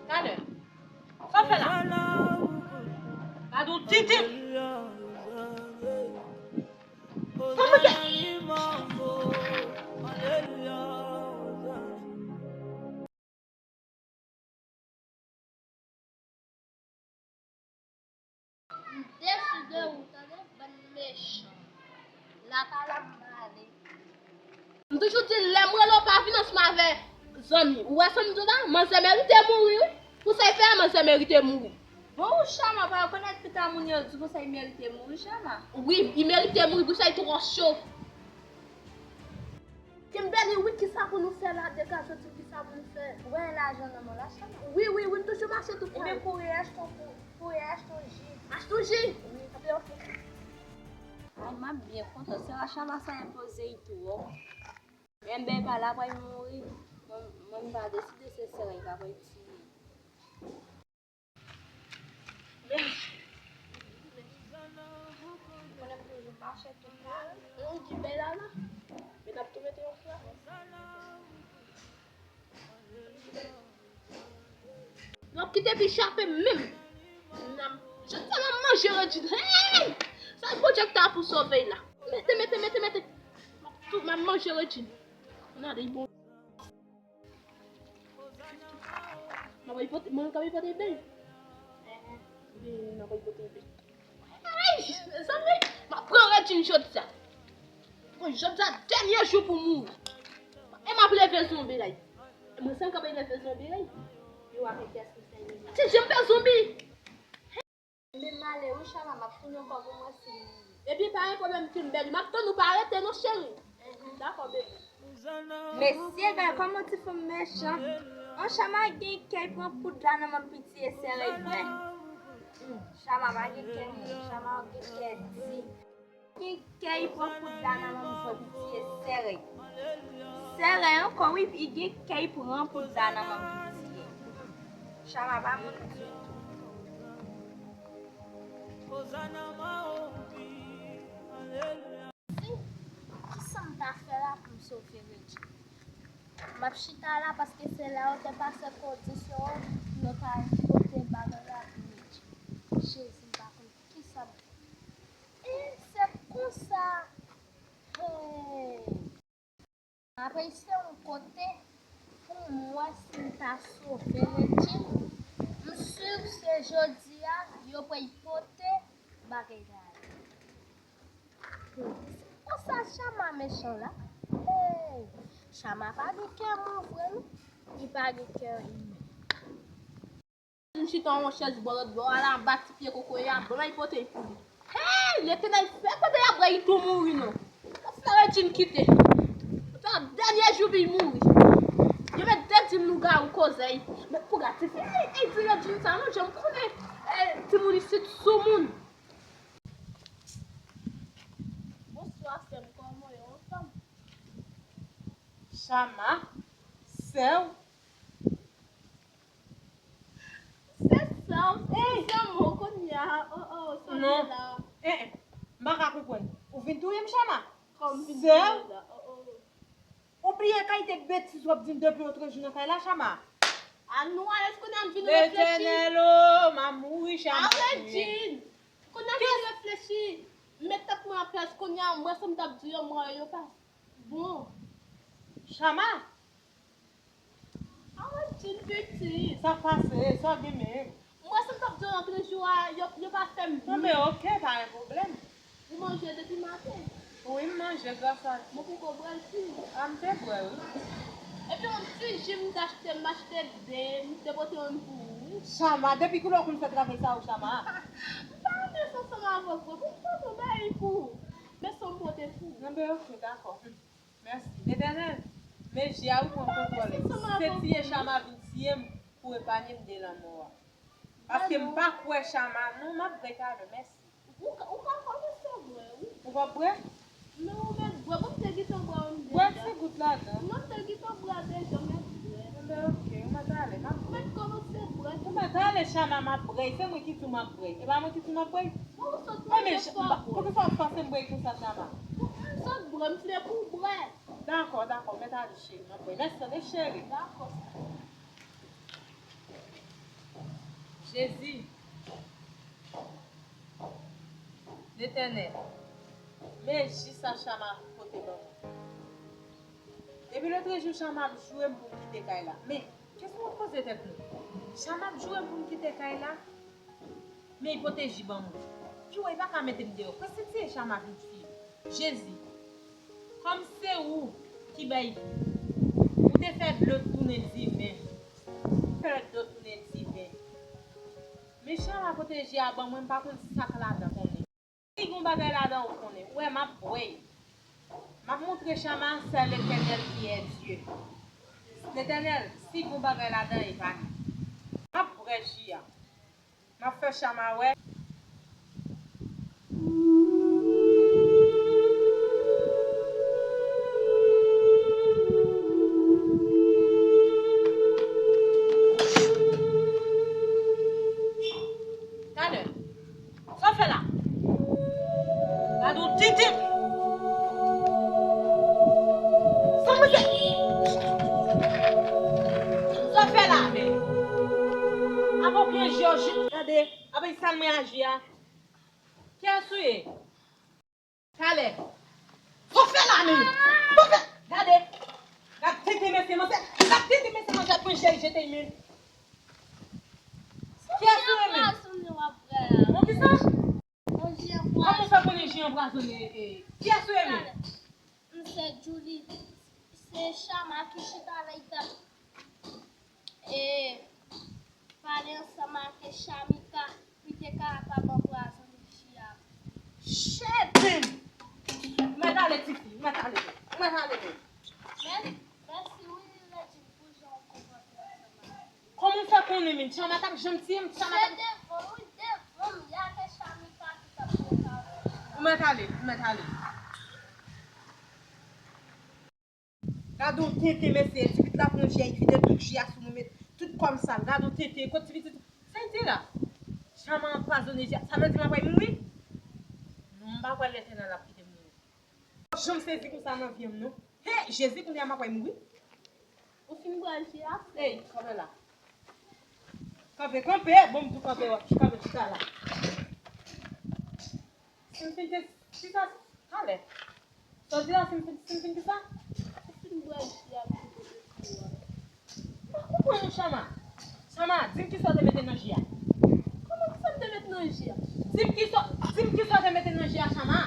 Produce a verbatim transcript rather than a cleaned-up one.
Talè. Sa w fè la? Gade yon titi. Sa w fè? M desi de ou, tande, bann mechan. Lata la m ale. M toujou di, lè m rele w pa vin ansanm avè zanmi. Ou wè sa m di w la? Manzè merite mouri, wi. Pou sa l fè a, manzè merite mouri. Bon, ou Chama, pa rekonèt pita moun yo di konsa li merite mouri, Chama. Wi, li merite mouri, pou sa li twò cho. Kimberly, wi, kisa pou nou fè la? Degaje w, di kisa pou nou fè. Ou gen lajan nan men w la, Chama? Wi, wi, wi, m toujou mache tou. Ebyen, kouri achte yon, kouri achte yon ji. Achte yon ji? Wi. Ebyen, oke. Ay, m ap byen kontan. Sè a Chama sa enpoze l twòp. Enben, pa la pral mouri. Mwen, mwen m pa deside se sè a ki pral tiye. Men, men, konnen m toujou mache tout la. Yon ti bèl ala. Men n ap tou mete yon fwa. N ap kite pi chape menm. N ap, jodi a m ap manje Redjine. Hey! Sa Bondye ki ta pou sove la. Mete, mete, mete, mete. M ap tou, m ap manje Redjine. N ale bon. Mwen ka pote, mwen ka pote bèl. Mwen ka pote bèl. Ay, mezanmi, m ap pran Redjine jodi a. Bon, jodi a dènye jou pou mouri. E m ap leve zonbi la. E mwen sèl k ap leve zonbi la. Yo avèk kès ki fè li. Ti jan m fè zonbi. Men m ale wi, Chama, m ap tounen ankò pou mwen si m mouri. Ebyen, pa gen pwoblèm, Kimberly. M ap tann ou, pa rete non, cheri. Dakò, bebe. Mesye, gade kòman ti fanm mechan. An, Chama gen kè pran kout la nan men piti e sere vre. Hmm, Chama pa gen kè moun, Chama gen kè di. Gen kè pran kout la nan men piti e sere. Sere ankò, wi, li gen kè pran kout la nan men piti e. Chama pa moun ditou. Si, kisa m ta fè la pou m sove Redjine? M ap chita la paske se la yo te pase kondisyon an pou yo ta pote bagay la pou Redjine. Jezi, m pa konn kisa m fè. E se konsa, hey! M ap eseye yon kote pou m wè si m ta sove Redjine. M si se jodi a yo pral pote bagay la. Se konsa Chama mechan la. Hey! Chama pa gen kè moun vre non. Li pa gen kè imen. M chita yon chèz bò lòt bò a la, anba ti pye kokoye a, bon, l ap pote l pou li. Hey, Letènèl, fè kote y ap bwè, li tou mouri non. Fè Redjine kite. Fè dènye jou pou l mouri. Yo met de di lougawou koze. Men pou gade ti fi, ey, ey, ti Redjine sa non, jan m konnen, eh, timoun isit soumoun. Bonswa, sè m, kòman w ye, anfòm? Chama, sè w. Se sa, se sa, mo kounye a. Oh, oh, sa non. Eh, eh, m pa ka konprann. Ou vin touye m, Chama? Kòm vin touye m la. Oh, oh. Ou bliye kalite betiz w ap di m depi lòt jou nan kay la, Chama? A nou alèz kounye a m vin reflechi. Letènèl, oh, m a mouri, Chama. Arèt, Jin. Kounye a m vin reflechi. M met tèt mwen an plas kounye a, m wè sa m t ap di yo, m wè yo pa bon. Chama. Awen, Jin pitit. Sa pase, sa gen menm. Mwen, sa m t ap di yo nan trezou a, yo, yo pa fè m byen. Non, men oke, pa gen pwoblèm. Ou manje depi maten? Wi, m manje, gras a Dye. Mwen poko bwè l tou. A, m te bwè l, wi. Epi yon ti ji m t achte, m achte de, m te pote youn pou ou, wi. Chama, depi kilè w konn fè travay sa yo, Chama? M pa renmen sa ansanm avè w, vre. Pou m pote yon bagay pou ou. Men sa m pote pou ou. Non, men oke, dakò. Mèsi. Letènèl, men je a wi pran kontwòl. Se tiye Chama vin tiye m pou epanye m de lanmò a. Paske m pa kwè Chama non, m ap bwè talè, mèsi. Ou ka, ou ka kòmanse bwè, wi. Ou p ap bwè? Men ou mèt bwè, bon, m te gentan bwè youn deja. Bwè ti gout ladan. Non, m te gentan bwè deja, m mèt bwè. Enben, oke, ou mèt ale, m ap bwè. Ou mèt kòmanse bwè. Ou mèt ale, Chama, m ap bwè. Se mwen ki di w m ap bwè. E pa mwen ki di w m ap bwè? Bon, ou sot manje fò bwè. Poukisa w fòse m bwè konsa, Chama? M sot bwè, m vle pou w bwè. Dakò, dakò, mèt ale cheri, m ap wè. Mèsi tande cheri. Dakò. Jezi. Letènèl, men jis sa Chama pote ban mwen. Depi lòtrejou Chama ap joure m pou m kite kay la. Men, kesyon n ap poze tèt nou, Chama ap joure m pou m kite kay la? Men li pote ji ban mwen. Pi wè, li pa ka mete m deyò. Prensip se Chama vin siye. Jezi, kòm se ou ki bay vi, ou te fè dlo tounen diven. Fè dlo tounen diven. Men Chama pote ji a ban mwen, m pa konn sa k ladan konnen. Si gon bagay ladan ou konnen, ou wè m ap bwè. M ap montre Chama c'est l'Éternel qui est Dieu. Letènèl, si gon bagay ladan, e pa nou. M ap bwè ji a. M ap fè Chama wè. Talè. Sa w fè la? Gade yon tenten. Sa mwen fè? Sa w fè la, men? Apa w pran ji w jis gade. Apa sa mwen aji a? Kiyès ou ye? Talè. Sa w fè la, men? Sa w fè? Gade. Gad tenten mesye manzè. Gad tenten mesye manzè pran chèy jete men. Kiyès ou ye, men? Anpranzone w ap pran la. Bon, kisa? Yon ji anpranzone. Kòman w fè konnen ji anpranzone? Kiyès ou ye, men? M se Julie. Se Chama ki chita la, li t ap e, pale ansanm ak Chamika pou l te kapab anpwazone ji a. Chèdin! Ou mèt ale, tifi, ou mèt ale, ou mèt ale, men. Mè-, mèsi wi, Redjine, pou jan w konpòte ansanm avè m. Kòman w fè konnen, men? Chama t ap janm tiye m, Chama t ap... Se devan, wi, devan m, y a ke Chamika ki t ap pran kawòt. Ou mèt ale, ou mèt ale. Gade yon tenten mesye, ti pit la pran ji a, li vide tout ji a sou nou, met tout kò m sal. Gade yon tenten, kot ti pitit, sa l di la? Chama anpwazone ji a, sa vle di m ap pral mouri? Non, m pa kwè Letènèl ap kite m mouri. Janm sezi konsa nan vi m non. He, Jezi, kounye a m ap pral mouri. Ou fin bwè ji a? Ey, kanpe la. Kanpe, kanpe, bon, m di w kanpe, kanpe, chita la. Si m fin te, kisa, talè. Sa w di la, si m fin, si m fin kisa? Ou fin bwè ji a, m fin pote pou ou a. M pa konprann ou, Chama. Chama, di m kisa w te mete nan ji a. Kòman kisa m te mete nan ji a? Di m kisa, di m kisa w te mete nan ji a, Chama.